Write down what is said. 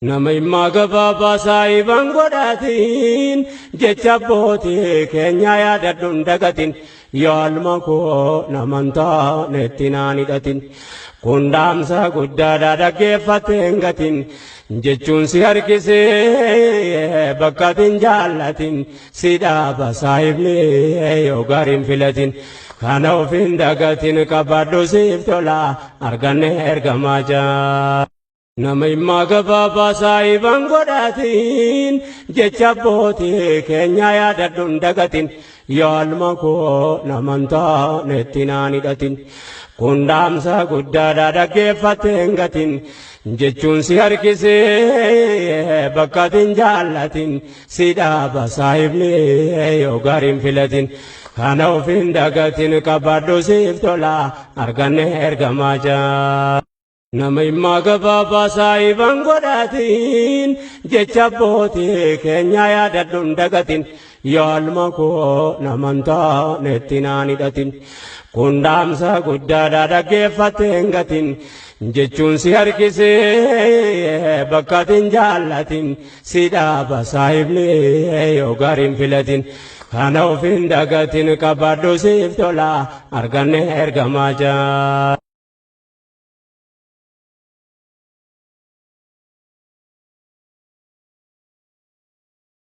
Nama himmaa gabaabaa saahiban godhatiin jecha abbootii keenyaa yaadadhu hin dagatin yaa ilma koo naman taanetti naan hidhatin kun dhaamsa guddaadha dhaggeeffattee hin gatin jechuun si harkisee bakka ati hin jaallatin si dhaaba saahibni yoo gaariin filatin kana of hin dagatin qabadhu siif tola arganne ergamaa jaa. Nama himmaa gabaabaa saahiban godhatiin jecha abbootii keenyaa yaadadhu hin dagatin yaa ilma koo naman taanetti naan hidhatin kun dhaamsa guddaadha dhaggeeffattee hin gatin jechuun si harkisee bakka ati hin jaallatin si dhaaba saahibni yoo gaariin filatin kana of hin dagatin qabadhu siif tola arganne ergamaa jaa. Nama himmaa gabaabaa saahiban godhatiin jecha abbootii keenyaa yaadadhu hin dagatin yaa ilma koo naman taanetti naan hidhatin kun dhaamsa guddaadha dhaggeeffattee hin gatin jechuun si harkisee bakka ati hin jaallatin si dhaaba saahibni yoo gaariin filatin kana of hin dagatin qabadhu siif tola arganne ergamaa jaa.